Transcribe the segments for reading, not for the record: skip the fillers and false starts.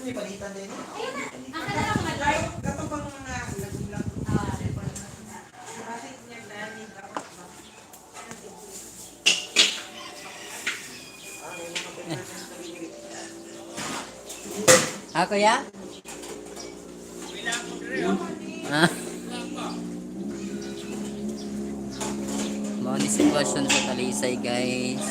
May palitan din. Ayun na. Ang kana lang mga Ay, kato bang mga lagulak? Ah. Kasi niya nani dapat ba? Ah, kuya? Ah. Mao ni sitwasyon sa Talisay, guys.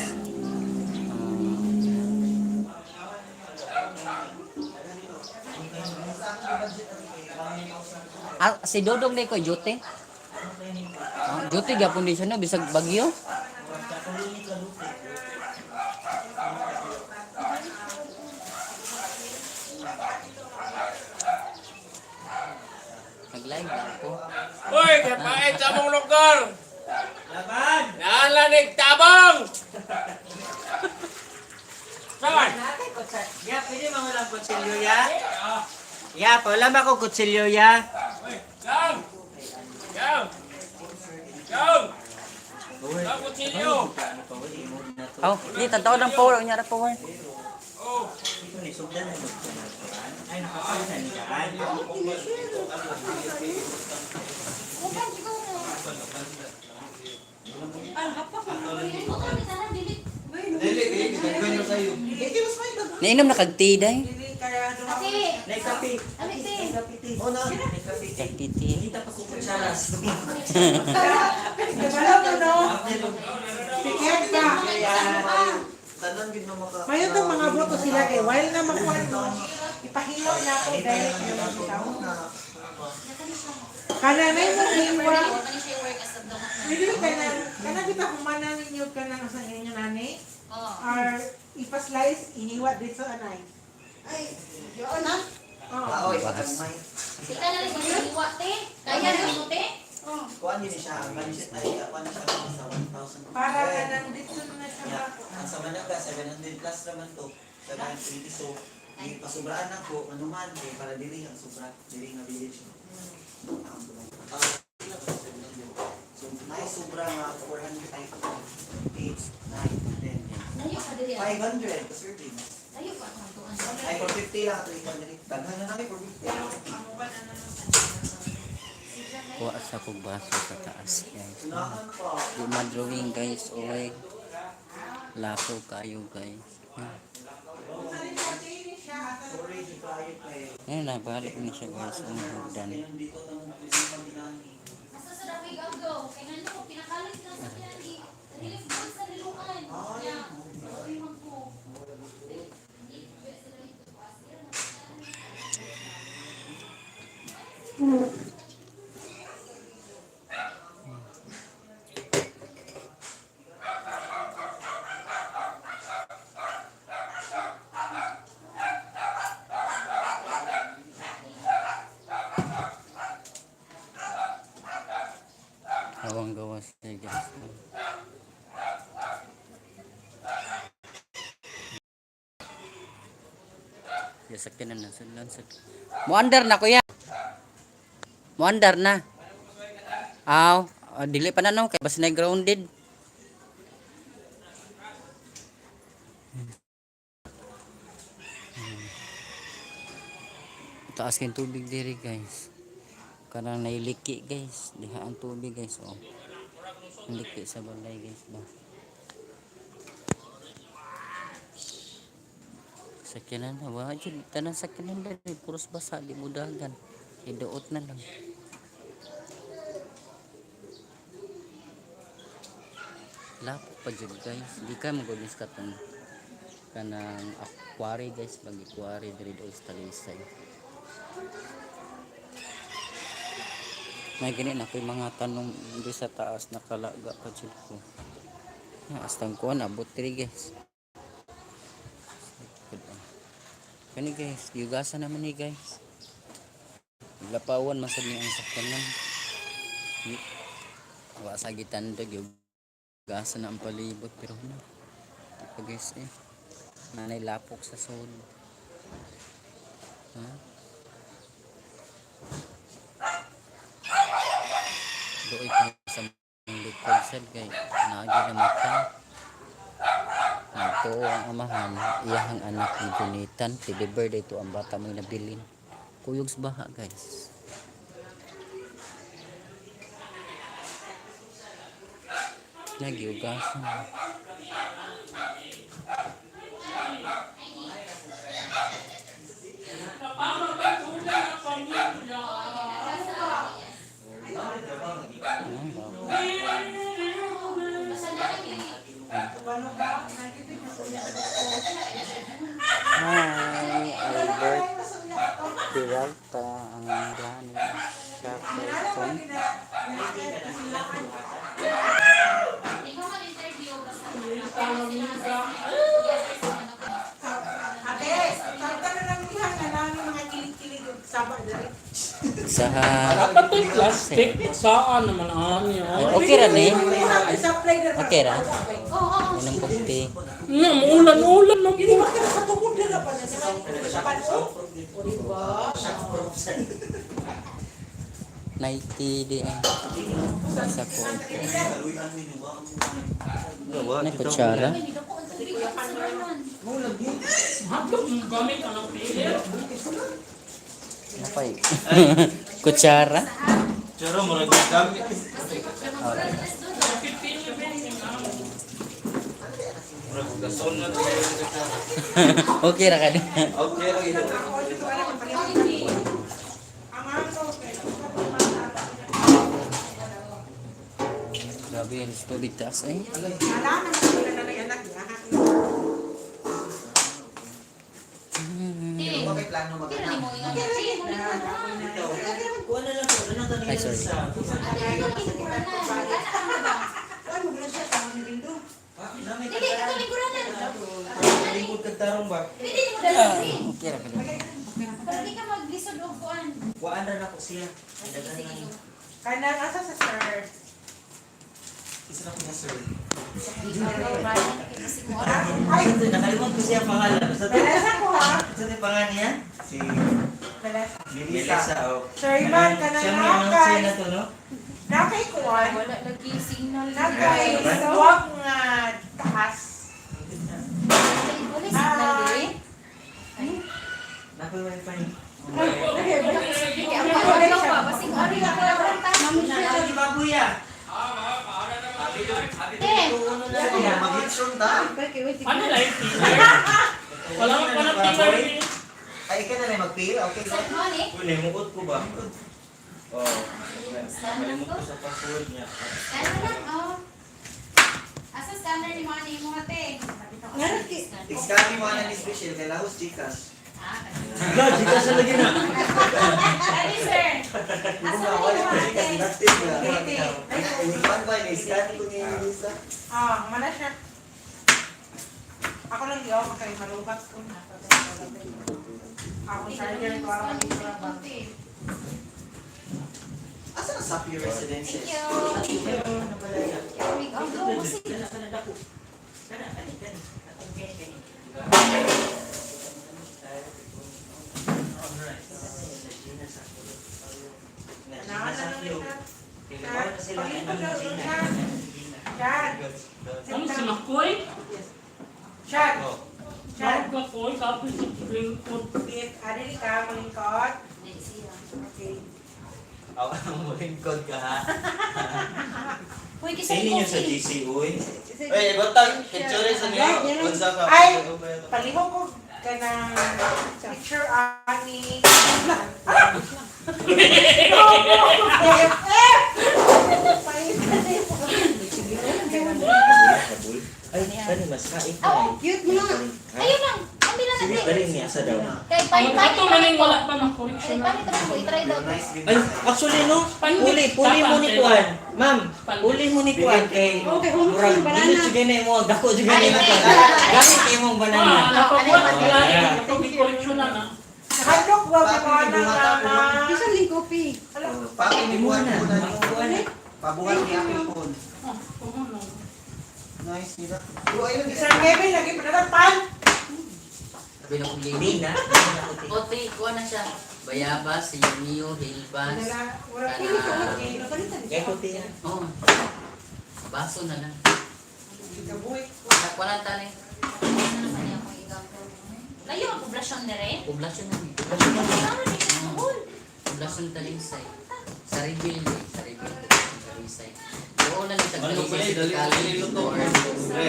Ah, si Dodong day ko duty. Ah, duty gyapon din siya no bisag bagyo. Nag-live lang ko. Uy, kapait sa mong lugar! Laban! Nalanig tabang! Saman! Ya, pwede mangulang kutsilyo ya? Ya, wala ba ko kutsilyo ya? Uy, gang! Gang! Gang! Gang, kutsilyo! Oh, di tantaw ng power unya ra power. Oh, Ito ni sugdan na Ay, nakapal na ni daan. Uban siguro. Buto ni tanan dili. Dili, dili, daghan kayo. Nainom na kag tea day. Dili kaya Ate, Nay kape. ami te. Kape te. Oh, na. Nay kape te. Kag tea tea. Hindi ta pa ko kutsaras. Wala mo no? Pikit ka. Tanan gid mo maka. Mayo tong mga boto sila kay while na makuha no, ipahilaw na ako direct na mga tao. Kana na yung hiwa. Kani siya work as a dog. Pwede ba kana kana kita humana ninyo kanang sa inyo nani? Oh. Or ipa-slice ihiwa dito anay. Ay, yun na. Oh. Ah, oy, pagkamay. Sika na lang iwa te. Kaya na mo te. Oh. Kuan din siya, ang budget ay kuan siya sa 1,000. Para kanang dito na siya Yeah. ba? Ang sa Managa, 700 plus naman to. 720. So, di pasubraan ako, ano man, eh, para dili ang sobra, dili nga village. Ah, sila ba, 700? So, may sobra nga 400 ay 8, 9, 10. Layo ka dili. 500 ka servings. Layo pa akong tuan. Ay, 450 lang ito ikon dili. Daghan na namin, 450. Amo ba na na Kuha sa kog baso sa taas, guys. Unahan pa. Di ma-drawing, guys. Oy. Lapo kayo, guys. Sorry, di kayo kay. Ayun na, balik ni siya, guys. Ang hagdan. Kaya dito nang problema ginani. Asa sa dapig agdo. Kay ngano ko pinakalit na sa tiyan. Relief goods sa niluan. Ya. Uy man ko. Awang gawa siya, guys. Yasakyan na nasa lansad. Muandar na, kuya. Muandar na. Aw, ah, dili pa na no kay basta na grounded. Taas kayong tubig diri, guys. Kanang nailiki, guys. Diha ang tubig, guys, oh. Ang liki sa balay, guys ba. Sakyanan na wa jud tanan sakyanan diri puros basa di mo dagan. Iduot na lang. Lapok pa jud, guys. Di ka magudis katong kanang aquari, guys, pag aquari diri dool sa Talisay. May gani na ko'y mga tanong di sa taas nakalaga pa jud ko. Ah, astang kuan abot diri, guys. Good, ah. Kani, guys, yugasan naman ni, guys. Lapawan masad ni ang sakyanan. Wa sa gitandog yugasan na ang palibot pero na. Di pa, guys, eh. Nanay lapok sa sod. Ha? Doy ko sa mong likod sad kay naagi na mata. Ito ang amahan, iyahang anak ni Jonathan. Happy birthday to ang bata mo nabilin. Kuyog sa baha, guys. Nagyugasan. Basta na lang. Hi, Albert Peralta, ang gani Shackleton. Ikaw mag-interview basta. Yes, Ate, tawag na lang niya nga namin mga kilig-kilig ug saba diri. Sa Dapat yung plastic. Saan naman ani? Ay, okay ra ni. Supply na. Okay ra. Oo, oo. Unang kopi. Nga, muulan-ulan na Dili po. ba ka nakatungod dira pa na sa panso? O di ba? 90 di ay. Sa ko. Na kutsara. Hindi ko ang tubig ang sobrahan. Hotdog, gamit ang pilip. Napay. Kutsara. Choro, murag gamit. Murag gason na to. Okay ra ka ni. Okay, okay. Ako dito wala kang pareho. Ang ako kay Grabe ang tubig taas ay. Wala na wala na lang anak niya. Eh, Okay, plano tira mag-anak. ni mo ingon. Sige, mo Ito. Kuha na lang ko. Ano tanong Ay, sorry. sa... Ate, ikaw lingkuranan. Anak ka na ba? Kuan mo siya sa mga bindo. Dili, ikaw lingkuranan. Lingkod kag tarong ba? Pwede ni mo dala diri. Okay ra ka ni. Para di ka maglisod og kuan. Kuhaan na ako siya. Sige, sige. Kanang asa sa sir. Isa na ko niya, sir. Ay, Nakalimot ko siya pangalan. Sa Vanessa ko ha. sa ti pangalan niya? Si Vanessa. Melissa. Melissa, oh. Sir Ivan, kanang Siya mo yung nakay. na to, no? Nakay kuan. Wala lagi signal. Nakay wag nga taas. Wala signal diri. Nakoy wifi. Sige, ang pagkaw pa basing ari ka lang ta. Di ba, kuya? Eh, Mag-hitson ta. Ano lang yung pillar? Wala man pa ng pillar eh. Ay, ikaw na lang mag-pay. Okay. sa mo ni. Uli, mukot ko ba? Oo. Scan lang Nakalimot to. ko sa password niya. Scan na lang, oh. Asa scanner ni mga ni mo ate? I-scan mo na ni Michelle kay Lahos Gcash. Ah, Ga, Gcash na lagi na. Dali, sir. Asa na wala ko Gcash inactive na. Ay, ba ni-scan ko ni Melissa. Ah, mana siya. Ako lang di ako kay malubat ko na. Ako charger ko ako dito ba. Asa na sa Sapphire Residences? Thank you. Wait, oh, go, kasi. Naan na lang siya. Paglingkod daw doon siya. Chad. Ano si Makoy? Chad. Chad. Tawag ka, Koy, tapos sa lingkod. Wait, adili ka, malingkod. Okay. Aw, mulingkod ka ha. Uy, kisa Sino niyo sa coffee. GC, uy? Uy, ibutang picture sa niyo. Unsa ka? Ay! Palihog ko kanang picture ani. BFF! Pait ka na yun. Ay, kani mas kain Ah, oo. Cute mo na. Ayun lang. Ang bilang Sige, natin. dali niya sa daw. Kay palit Ito man yung wala pa na correction. Kay palit mo i-try daw. Nice Ay, actually no. Uli, puli mo ni Kuan. Ma'am, uli mo ni Kuan kay Okay, humok murag yung banana. dili jud na imo, dako jud na imo. Gamit imong banana. Ah, nakakuha na sila. Nakapag-correction na na. Nakadlok ba ko na nga Bisan ling kopi. Papi ni buhat na. ko na niyo. Pabuhat ni Apple phone. Ah, oo na. Nice nila. Pero ayun, Sir Kevin, lagi pa na pan. Sabi na kong Hindi na. Hindi na kuti. Kote, kuha na siya. Bayabas, Yumio, Hilbas. Wala, wala Kana. Kay kuti yan. Oh. Baso na lang. Kabuhi. Wala tali. Layo ang poblasyon dire. Poblasyon na ni. Ano ni Tuhol? Poblasyon Talisay. Sa Rebuild, eh. Sa Rebuild. Talisay. Doon lang sa Talisay City College. Or ay,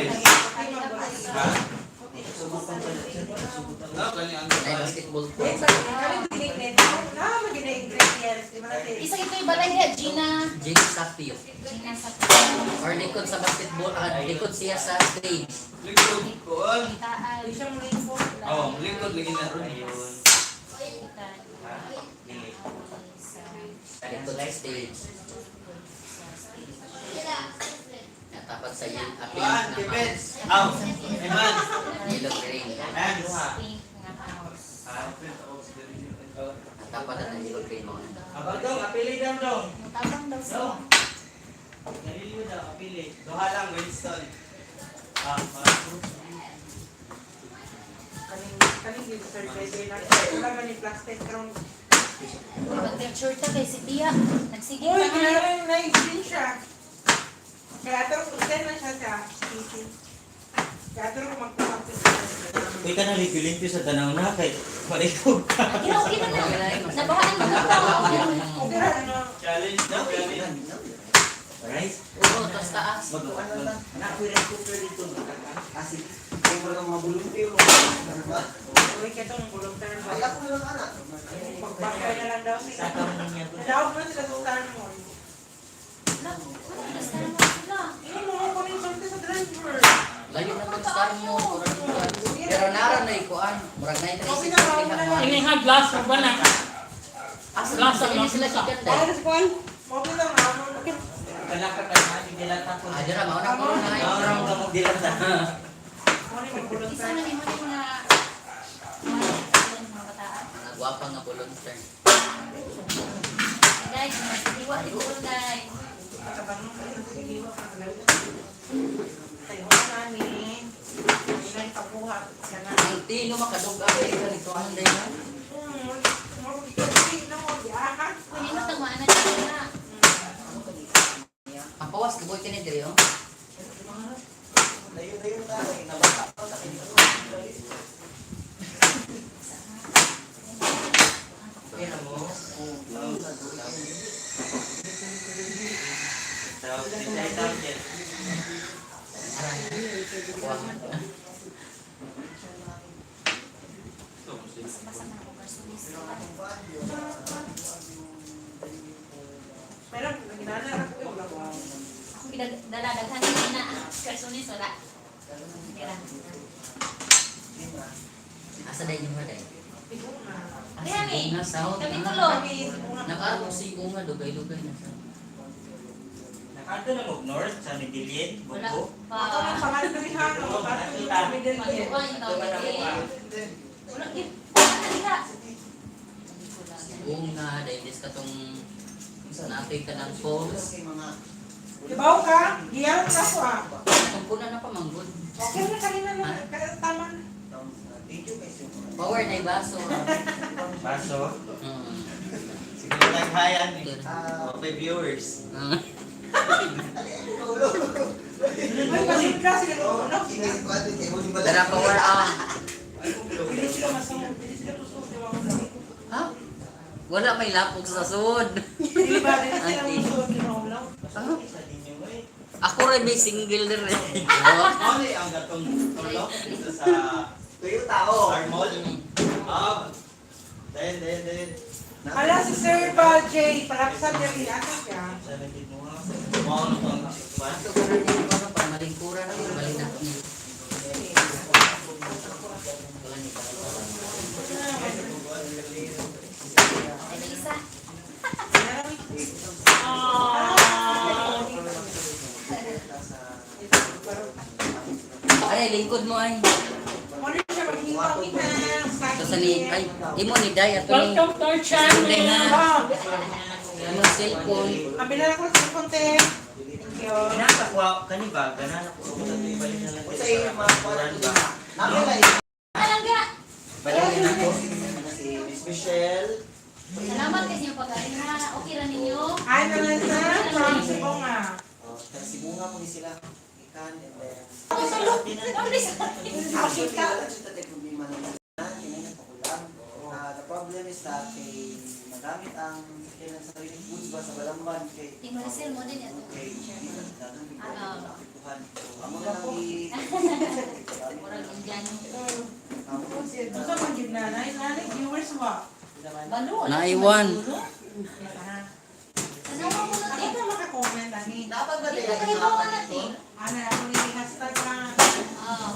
basketball Eh, court. kami dili na magina ingredients, di ba natin? Isa ito yung balay niya, Gina. Jake Sapio. Gina sa Or likod sa basketball, likod siya sa stage. Likod ko. Kitaan. Di siya muna yung phone. Oh, likod lagi na ron. Ayun. Dili. Likod sa stage. Natapat sa yun, a pink Kuan, na Kevin. house. Aw, Eman. Yellow green. Ayan, duha. Pink nga house. Natapat na yellow green mo. Abang dong, apili daw dong. Tabang daw siya. Dong. Naliliw daw, apili. Duha lang, Winston. Ah, Kaning kaning di sir driver na. Wala man ni plastic karon. Mag-picture ta kay si Tia. Nagsige Uy, pa nga. ginagawa na yung siya. Kaya atro send na siya sa PC. Kaya atro magkuha Uy, ka na limpyo sa tanaw na kay malikog ka. Gina, okay na na. Nabahaan mo na pa. Okay ra ano. Challenge na, challenge. Rice? Oo, tapos taas. Mag-ano lang. Anak ko yung cooker dito. Kasi, kung wala mga volunteer mo. Uy, katong volunteer ba? Ay, ako na lang anak. Magbakay na lang daw sila. Saka mo niya. Nadaog na sila sa Star Mall. Wala, basta naman sila. Ano mo ko rin sulti sa driver. Layo na kung star mo. Pero nara na ikuan. Murag na ito. Okay na, okay na. Ini nga glass ba na? Asa Glass sa ang ini sila lasa. chicken day. Ano sa kuan? Mo lang amo. Kala ka kay mali dilata ko. Ah, dira mao na ko na. Maura mo ka mong dilata. Mo ni mag-volunteer. Isa na ni mo ni mga mga bataan. Mga gwapa nga volunteer. Day, diwa di ko day. Kabanong kayo sa giwa ka Tayo namin. Wala yung pabuhat. Sana. Ang tino makadug-ang kay ganito ang day na. Mo ko na mo giaha. Kunin mo tagmaan na dito na. Ang pawas kaboy kini diri oh. Layo-layo na. Nabata pa sa kanya. Kaya mo. Tawag, tawag, tawag. Basa na ako karsunis. Meron ginana ra ko wala ko. Ako gidala daghan ni na karsunis wala. Tira. Asa day nyo day? Bunga. Ah, Kaya ni, Nga south. kami Ah. tulo. Kami bunga. Nakaarong si Unga dugay-dugay na sa. Nakato na mo north sa Medellin, Wala Bugo. pa. Ato lang pangandoy ha no. Ato yung middle Pag-uwan yung tawag eh. Wala gid. Wala na dira. Unga dahil dis katong naatoy ka ng falls. Ibaw ka, giyaran ka ko ah. Katong kuna na pa manggod. Okay na kanina na, kaya tama na. Thank you guys. Power na ibaso. Baso. Mm. Sige taghayan eh. Ah, Okay, viewers. Ay, pasudla sila ko, no? Dara power ah. Dili sila masungod, dili sila tusod, di ba? Ha? Wala may lapok sa sud. Dili ba, dili sila musod, di ba? Wala. Ah, Sa dinyo eh. Ako rin may single na rin. Ano ang gatong tulok dito sa Tuyo tao. Star Mall? Ah. Dayon, dayon, dayon. Hala si Sir Val J, palapsan niya rin ata siya. Sa nagid mo nga. Mao na pang kuan. Ato ko rin yung ano, para malingkuran ako, balik na ako niyo. Wala ni Ay, may isa. Ay, lingkod mo ay. Ano siya maghihita Ito sa ni, ay, imo ni Day, ato ni. Welcome to our channel. Wow. Ano cellphone. Ambil na lang ko sa cellphone, te. Thank you. Nakakuha kani ba? Ganahan ako og ato ibalik na lang Sa iyo mga Kuan ba? Namin na Alangga. Balik na ako. si Miss Michelle. Salamat kasi yung pag-ari ha. Okay ra ninyo. Hi, Melissa from Sibonga. Oh, taga Sibunga po ni sila. kan and then Actually, ka. wala siya tatay problema ng kailangan pakulam. The problem is that kay magamit ang kailan sa relief goods ba sa Balamban kay Di Maricel mo din ito. kay dagang Ano? naapektuhan. So amo na lang i Murag Indiano. Unsa man gyud na nanay, nanay viewers wa. Balo. Wala Naiwan. Tanawa ko na Ako te. na maka-comment ani. Dapat ba Dito tayo kayo ba na te? Ana ako ni hashtag na. Ah.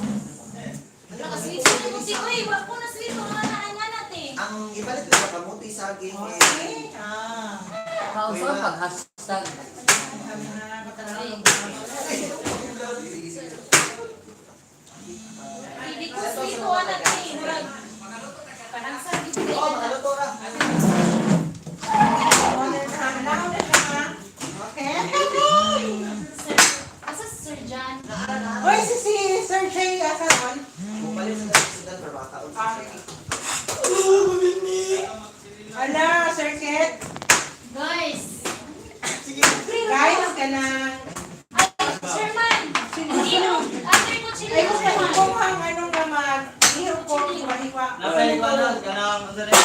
Nakaswito na mo si Uy, wa ko na swito nga na nga na te. Ang ipalit lang ba kamuti saging Okay. eh. Ah. How sa pag hashtag? Sabi na Ay. Hindi ko swito ana te. Murag parang sabi ko. Oh, makaluto ra. Okay. Asa si Sir John? Oy, si Sir Jay, asa ron? Bumalik sa sudan para makaon. Ah, Ala, Sir Kit. Guys. Guys, kanang Ay, Sherman. Sino? After ko chili ay kung Sherman. kung ang ano nga mag ihaw ko mahiwa. Nasa iba na, kanang, ano rin?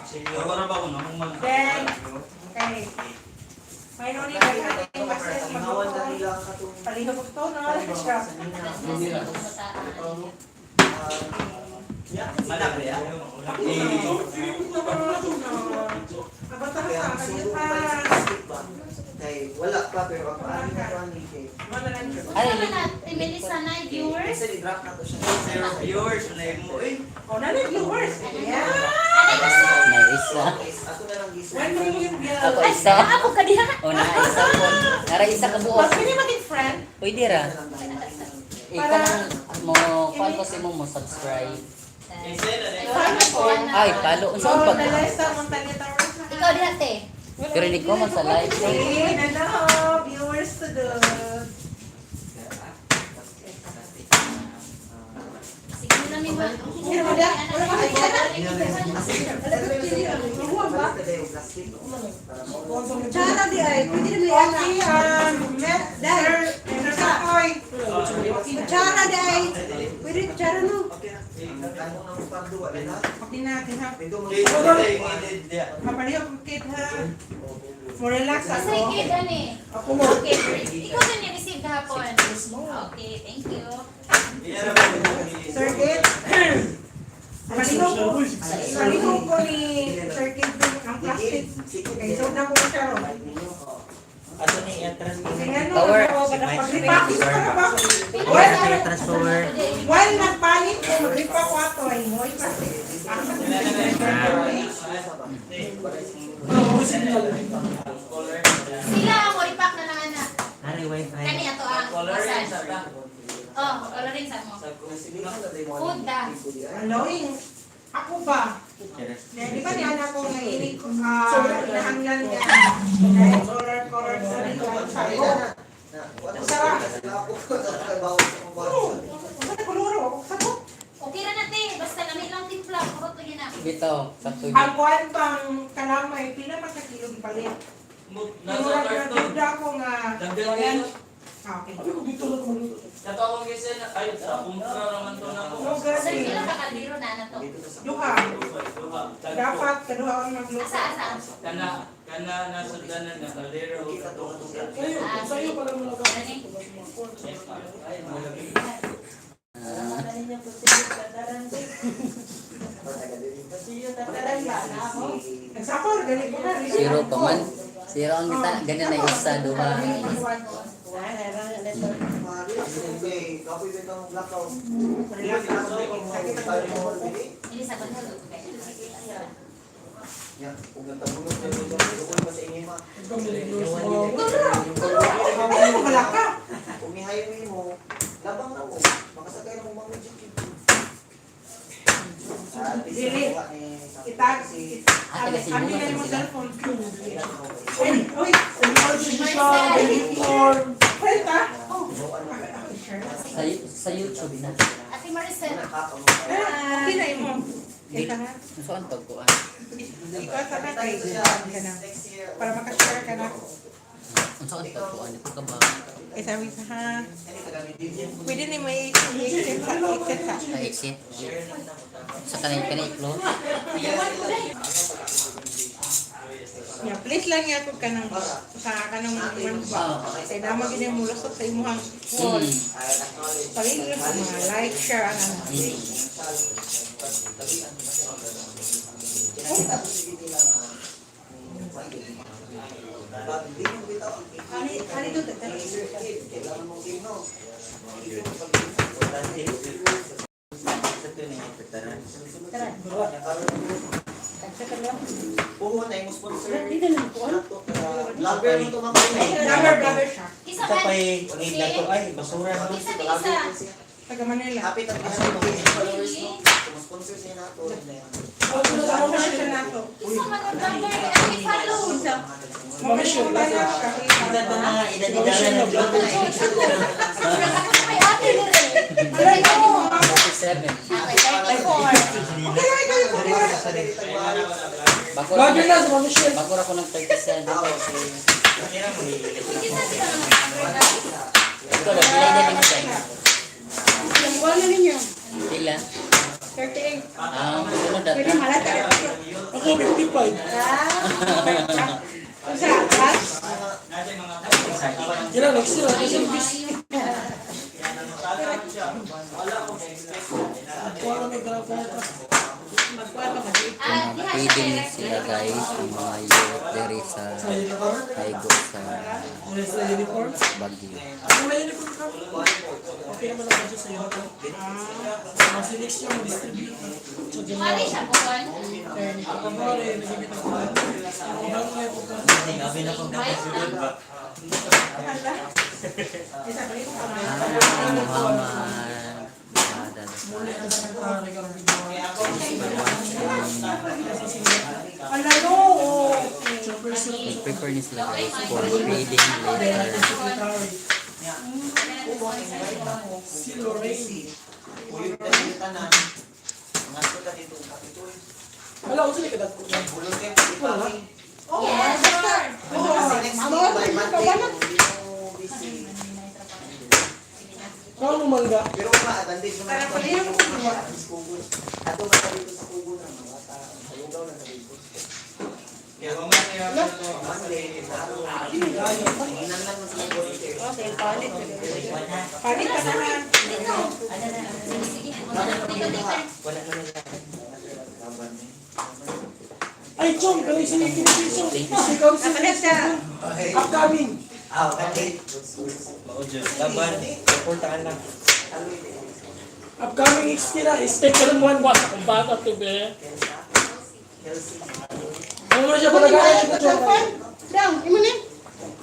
Siguro ba ko namang man? Then, okay. Mayroon ni kay ating bases Ihawan na magluto. nila ang katong Palihog to no. Siya. Malak ya? Abata Kaya sa ang sugo akin pa sa pa. plastic ba? Kay wala pa pero ang paano na kuan kay Wala lang siya. Ay, na, Melissa na viewers. Kasi di-drop na to siya. Zero viewers, na mo eh. Oh, nanay viewers. Yeah. Anay gusto. Na isa. Ato na lang giso. 1 million views. Ako Ay, isa. ako ka diha. O na isa po. Nara isa ka buok. Mas pwede maging friend. Pwede ra. Ikaw mo kuan ko si mo subscribe. Ay, follow unsa So, ang pag nalay sa Montaña Towers na. Ikaw diha te. Pero ni ko man sa live. Hey, nano, viewers to the. Sige na mi ba. Wala, wala ba? Kutsara di ay, pwede na may anak. Okay, Sir, Sir Sakoy. Kutsara di ay. Pwede kutsara no. Okay na, ha. Mapaliho ko kit ha. Mo relax Asa ako. kid ani? Ako mo. Okay. Ikaw din ni receive gahapon. Okay, thank you. Sir Kit. Paliho ko. Paliho ko ni Sir Kit ang plastic. Okay, so na ko siya ron. Ato ni entrance Kasi nga no, Power. mag-repack ko na ba? Transfer. While nagpalit ko, mag-repack ko ato ay mo plastic. Sila ang mo-repack na ng anak. Ari wifi. Kani ato ang asan. Oh, coloring sa mo. Food da. Annoying. Ako ba? Di ba ni anak ko nga inig ko nahanglan niya. Dahil color color sa sabi ko. Oo, sa koloro ako sa ko. Okay ra na te, basta lami lang timpla, kurot lagi na. Bitaw sakto Ang kuan pang kalamay pila man ka kilo gipalit. Nasa Murag karton. nagduda ko nga. Dagdag Ah, okay. Natawag kasi na, ay, sa kumpra naman to na ko. No Sir, gani. pila ka kaldero na na to. Duha. Dapat kaduha ang magluto. Asa asa. Kana, kana, nasa danan na kaldero. Ah, sige. Ani? Nagsapor gani ko na. Zero pa man. Zero ang kita ganyan na isa duha. Ini sa banhal ko kay. Ay, mo wala ka. Kung may highway mo, labang na mo. Makasakay na mo mga jeep. Dili. Itag, Ah, taga Cebu Ami na man yung sila. cellphone. Uy, uy, Friend ah. Oh, ako i-share. Sa YouTube na. Ate Maricel, Ah, okay na imo. Kay ka na. Unsa ang pagkuan? Ikaw sa ka kay ka na. Para makashare ka na. Unsa ka pagkuan ko ka ba? Eh, sabi sa ha. Pwede ni may exit sa exit sa. Sa exit. Sa kanay kanay close. Yeah, please lang niya kung kanang sa kanang man ba. Kay namo gini mo lusot sa imuhang wall. Palit lang sa mga like, share, ano. Ani ani to Puhon na yung sponsor. Vlogger mo to mga Vlogger, vlogger siya. Isa Ito man. pa eh, ko ay, basura no. Isa may isa. Taga Manila. Happy tag followers no. Sponsor sa nato. Ako siya na to. Isa man ang vlogger kay ay follow. Mamiss na siya. Ito to mga edad-edaran na vlog. Ako may ate dire. Alay ko. 37. Ako 34. Okay lang ikaw yung kukuha. Bago Vlogger na sa Ma'am Michelle. Bago ra ko ng 37. Kita sila ng vlogger. Ikaw lang, pilay na din siya. Yung wall na ninyo. Pila? 38. Ah, sunod Pwede na. malata. Ako 55. Ah. Unsa? Last? Kailan next year, next year. Peace. Kuha na may graph. Ah, diha siya Feeding direct. sila guys, ang mga youth diri sa Taigo sa Sa uniform. Baguio. Kung may uniform ka, okay naman ang budget sa iyo. Kasi next year, mag-distribute na. So, Mali January. siya buwan. February, nagigit ako. Ang bago nga po ka. Ah, Muhammad. Ala no. Nag-prepare ni sila guys for feeding later. Si Lorraine. Uyod na dito tanan. Mga suta dito kapitol. Wala, uso ni kadat ko. Bulong kayo wala. Yes, sir. Kasi next week by Monday, hindi mo busy. Kung mo mangga. Pero ma advantage naman Tara, ako. pwede yung kukuha. Sa Kugon. Ato ba ka dito sa Kugon ang mga ta sa lugaw na sa dito. Monday, araw. Hinan lang mo sa volunteer. Palit. Palit ka naman. Dito. Sige, sige. Dito, dito. Ay, Chong! Galing sa Nikki Chong. Ikaw si Kapalit siya. Upcoming. Ah, okay. Laban, suportahan lang. Upcoming XP na. Step ka lang one. Wala akong bata to be. Ang muna siya palagaran ito, Chong. Down, imo ni.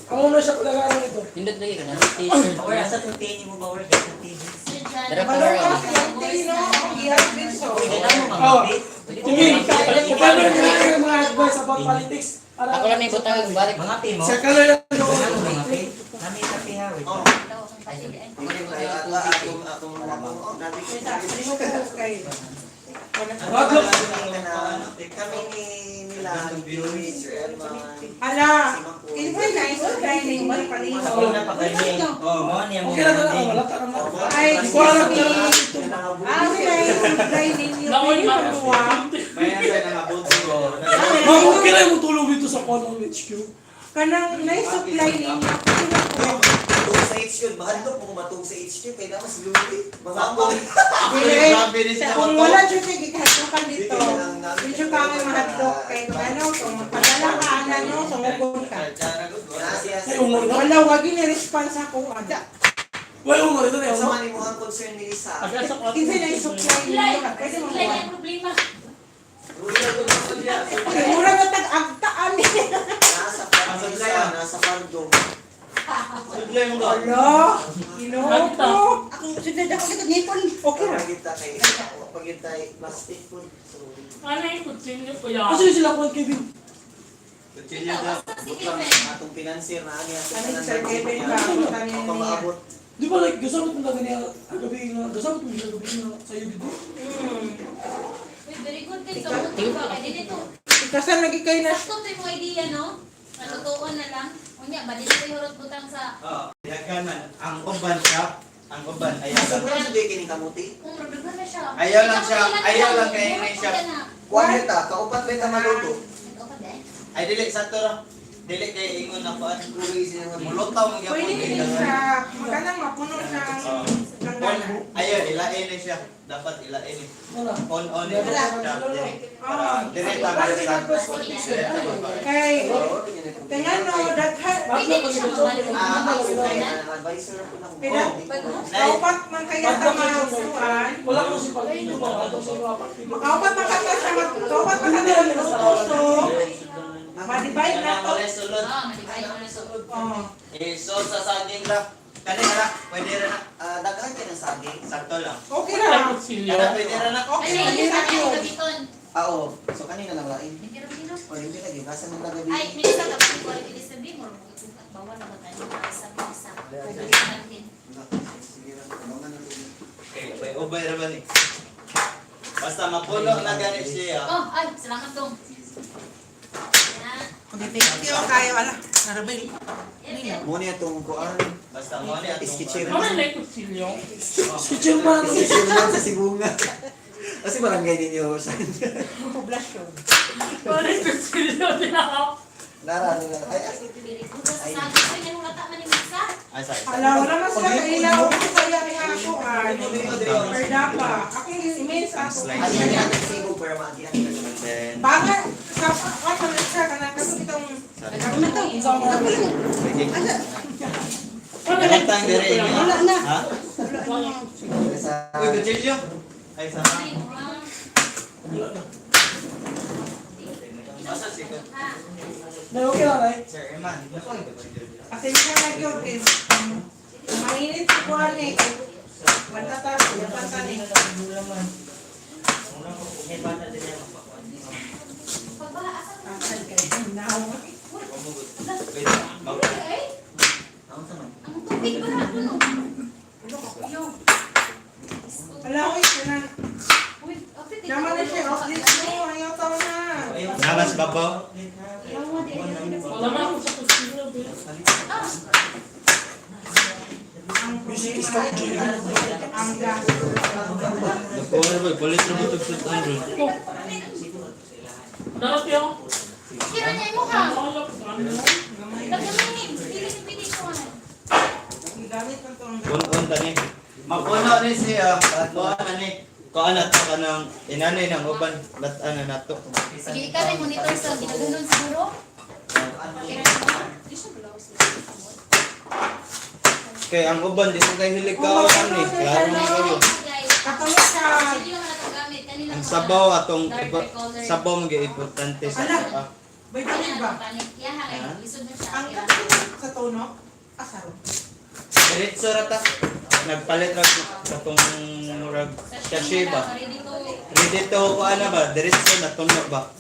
Ang muna siya palagaran ito. Hindot lagi ka na. T-shirt. Or asa itong tini mo ba? Or sa tini? Sir John. Dara pa Balong ka sa no? Ang gihap din so. Oh. Tingin. Kung paano nila yung mga advice about politics. Para- Ako lang na ibutang ang balik. Mga pi mo? Sa color lang ito. Mga pi? Nami kape ha? Wait. Palihog ko kay. Wala. Wag lang. Kami ni nila, ni Sir Elman. Ala. Kinsa na supply ninyo Ako palihog. na pa kami. Oh, mo niya mo. Okay lang na lang. Wala ka naman. Ay, Kuha lang excuse ka me. Ah, sila yung supply ninyo. Pwede mamuha. Ma'am, okay lang yung tulog dito sa Konong HQ. Kanang na-supply ninyo. Pwede makuha. Matug sa HQ, mahadlok mo kung matug sa HQ, kaya naman si Louie. Masambong. Dili. Kung wala dyan kay gikahadlokan dito, medyo ka may mahadlok kay kung ano, kung magpadala ka ana no, sungukon ka. Ay, ungo na. Wala, wagi ni response ako. Ada. Wala, ungo ito na. Sa man mo ang concern ni Lisa. Kinsa na supply Supply. ninyo, pwede Supply mamuha. ang problema. Mura na tag-agtaan eh. Nasa farm Lisa, nasa farm dog. Ala, Ginoo ko. Ako sudad ako sa ngipon. Okay ra. Pagita kay pagita plastic food. Sorry. Ano yung kutsilyo kuya? Kasi sila kuwan, Kevin. Ikaw, asa si Butang Kevin? atong financier na ani atong Ano si Sir Kevin ba? Ang Ako maabot. Di ba like, gusto mo itong niya kagabi nga, gusto mo itong gabi nga sa iyo dito? Uy, very good kay sa mga ba? Kay dito. Ikasal lagi kayo na Sakto to yung mga idea, no? Natutuon na lang. Unya, ba dili ko hurot butang sa Oo, daghan man. Ang uban siya, ang uban ayaw lang. Sobra sa kining kamuti. Kung rodughan na siya. Ayaw lang siya, Ikaw, ayaw lang ilan kay hurot ni siya. ka na. Kuan ta, kaupat ba ta maluto? Nag-open eh. Ay dili sa to ra. Dili kay ingon na kuan. Mulutaw man gyapon Pwede kay din daghan. siya, makanang mapuno siya ang Oo. langgana. Ayaw, ilain ni siya. Dapat ilain ni. Wala. On on ni siya. Dire. Para dire ta Sige. Kay, tingnan no, daghan. Pwede ni siya mabalik. Advisor ako na. Kaya, kaupat man kaya ta masuan. Wala ko si partido ba? Atong sa mga partido. Kaupat man kaya sa kaupat man kaya maluto so, ma-divide na to. Wala sulod. Ah, malibay mo na suod. Oh. Eh, so sa saging ra. Kani ra, pwede ra na. Ah, daghan kay ng saging. Sakto lang. Okay Wala ra. kutsilyo. Kana pwede ra na. Okay Ay, ra hindi din sa na akin yun. gamiton. Ah, oo. So kanina lang lain. Hindi ra gino. O hindi lagi basta nang lagabi. Ay, minsan kapag ko ay bilis sabi mo, at bawal na ba tayo sa isa. Pagkakin. Sige lang, abangan na lang. Okay, ubay ubay ra ba ni? Basta mapuno na gani siya. Oh, ay, salamat dong. Yan. Okay, thank you kayo ala. Narabay. Yan, yan. Mo niya tong kuan. Basta mo ni atong Iskichir. Wala na kutsilyo. Kutsilyo man. Iskichir man sa Sibunga. Kasi barangay ninyo. Poblasyon. Wala kutsilyo din ako. Nara, nara. Ay, ay. Dili ko sa saging ko yan wala ta man ni Misa. Ay, sorry. Ala, wala mas sila kailaw ko sa iya kaya ako ay. Perdapa. Akong i-mail sa ako. Ay, ay, ay, Cebu para maagian. And then, Banga sa ako na siya kanang kato itong sige. Wala na Tang dire kutsilyo. inyo. na. Ha? Sa Uy, kutsilyo. Ay, sama. Ay, ah. Wala na. Asa si ko? Ha. Na okay lang ay. Sir Eman. Pasensya na gyud kay mainit si kuan eh. Wala ta, wala ta ni. Pagbaha asa ko. Asal kay naw. Wait, Ay, Ang sama. ang tubig ba na puno? Yo. Ala oy kanang Uy, okay, dito. naman na siya off this mo ayaw taw na. Namas babaw. Yawa, di ay Wala na ako sa kutsilyo. be. Ah, Ang problema ay ang gas. Nakuha ba? Palit na ba ito sa Dapat yung. kira niya imo ha. Wala ko sa ano. Gamay. Lagyan dili ni pili ko han. Gigamit man to ang On tani. Mapuno ni siya. Kuan na ni. Kuan na to kanang inanay ng uban latan na nato. Sige, ikaw na monitor sa ginaganon siguro. Kira niya mo. Di siya blouse. Kay ang uban di ko kay hilig ka ni. Klaro ni kayo. Katulad sa Sige lang na itong gamit. Kanila Ang mga sabaw atong dark iba, color. sabaw mo importante sa Ala. ah. May Kaya tubig ba? ang panik. Yaha kay lisod na siya. Ang Kaya- sa tono, asaro. Diretso ra ta. Nagpalit ra sa tong murag Sa sachet ba. Ready to Ready to kuan na ba? Diretso na tuno ba?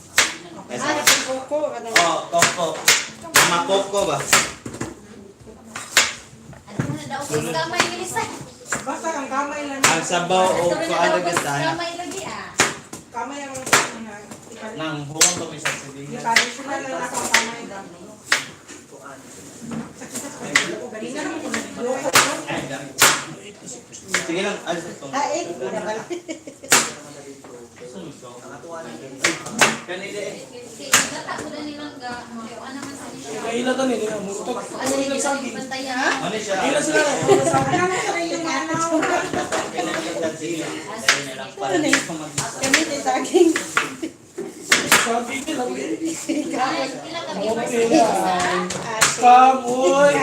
Ay, Ah, koko. Ano? Oh, koko. Makoko ba? Ano na daw sa kamay Melissa. Basta ang kamay lang. Ang sabaw o Ano na kuan daw ra sa gid kamay lagi ah. Kamay ang ano na ipa- Nang huwag kami sa silingan. i-traditional lang ako ang kamay lang. Kuan. Sakit sa ko. Ganina naman ko nagduko. no? Ay, dami. Sige lang, alis itong. Ah, eh. Wala pala. Ang atuan. Kanila eh. Kay gata ko na nilang ga. Ano naman sa niya. Kaila ta nila. Murtog. Ano Ano nila yung saging? bantayan? Ano siya? Kaila sila na. Wala sa Alam mo sa iyong ano. Ano na yun? Kami din saging. Saging nila. Ay, ila ka viewers Okay sa Kamoy.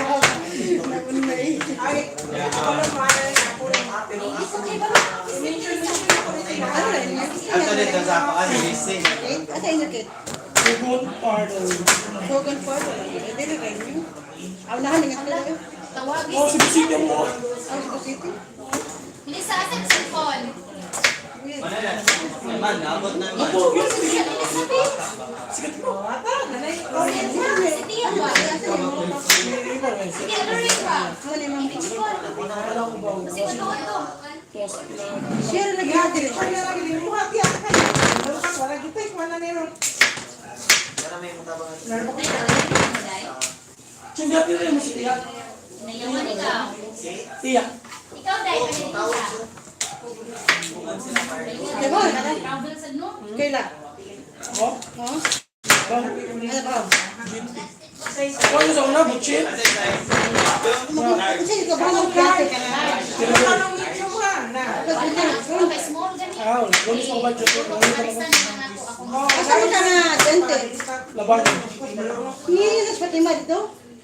Naunay. Ay, ako lang maaari ako lang. Hindi sa kay ba? I-mention mention ako rin sila. Ano na yun? Ato dito sa ako, ano, lisi. Eh, asa inyo kit? Pugon pardon. Kogon po. Eh, dili rin yun. Aw, nahan nga sila. Tawagin. Oh, sige mo. Ang Cebu City. Melissa, asa ang cellphone? Ano na? Man, naabot na man. Ako, yun, sige. Melissa, be. Sikat mo. Ata, nanay ko. Si Tia ba? Sige, ano rin ba? Ano ni ma'am? Image call. Wala ko ba? Kasi matuod to. Share lagi Ya, natin. siya na lang gimuhat ya. Wala ka, wala gitay, wala nero. Sana may mutabang ato. Laro ko Day, nagdala mo, Day? Tsuga pila mo si Tia. Nayawan ikaw. Tia. Ikaw, Day, pwede din ka. Diba? Travel sa no? Kaila. Ako? Oh? Bang. Ano ba? Ano sa una, butchin? Kasi ikaw ba ng klase ka na? Anong medium ha? Na. Wala. Okay, small gani. Ah, wala. Wala sa budget. Wala sa Parisan na lang ako. Ako. Asa mo ka na, dente? Laban. Ni sa Fatima dito?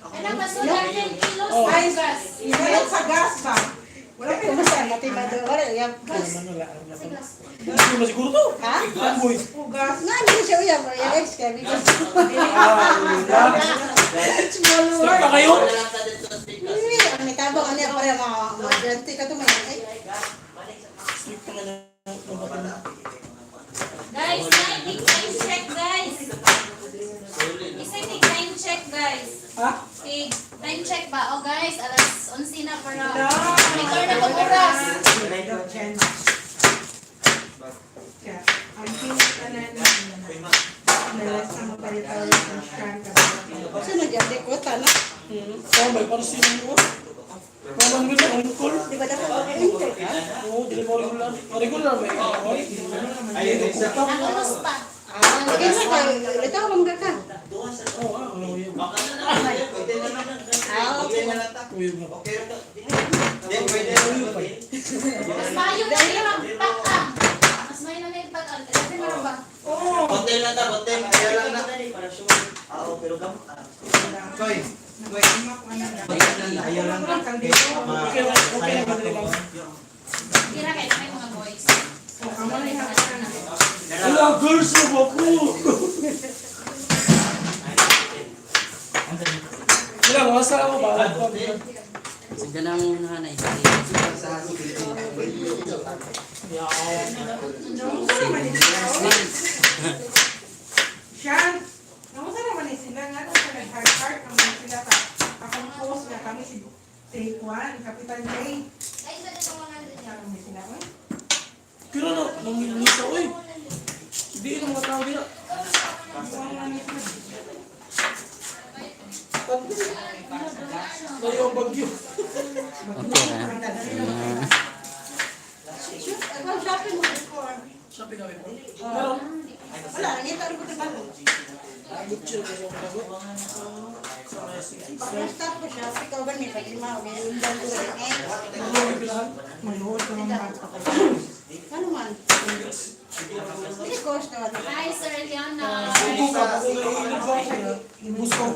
Kanang masunod 10 kilos Oh. sa gas. Wala sa gas ba? Wala kayo. Kumusta ang Fatima do? Wala, ya. Gas. Ano wala. Hindi mo siguro to. Ha? Amboy. Ugas. Nga, hindi siya uyab. Ya, ex kaya. Ah, wala. Small Strip world. pa kayo? Hindi, ang mitabang ano yan, pare mga mga dente ka to may ay. Strip pa nga na. Guys, time check, guys. Isa take time check, guys. Ha? Okay, time check ba? Oh, guys, alas 11 na para. Record na pag oras. Kaya, ang pinakanan na sa mapalit-ulit ang siyang Sa nagyate ko tana. Oh, may parang sino mo. Mama nila, angkol. Di ba dapat enter ka? Oo, dili mo regular. Oh, regular may angkol. Ay, isa. Ang oras pa. Ah, kaya sa litaw man ka. Oo, ah, ano yun. Pwede na lang. Ah, Okay na lang ta. Uy, nga. Okay. Then pwede na lang. Mas mayo na yung pag-ang. Mas mayo na yung pag-ang. Kasi meron ba? Hotel na ta, hotel. Kaya lang na. Oo, pero gam ah. Koy. Koy. Ayaw lang. Okay lang, okay lang, madali lang. Tira kayo may mga boys. Wala, girls na ba ako? Wala, mga sala mo ba? Sige nang hanay. Siyan, namusta naman ni sila nga nung sa nag-heart-heart naman sila sa akong post nga kami si si Juan, Kapitan Jay. Ay, sa itong 100 Nga kami sila. Uy, Kira na, nangilisa, uy. Hindi na mga tao dila. Layo ang bagyo. Okay ra. Ah. Shoot, ako shopping mo before. Shopping kami po. Meron. Wala, nangita rin ko trabaho. Butcher ko sa mga Pag-stop ko siya, ikaw ba ni Fatima o may undang ko rin eh. Ano ang pilahan? Maluhod ka mga bata. Ano man? Hindi cost naman. Hi, Sir Eliana. Subo ka, kung naiinit ba? Busog.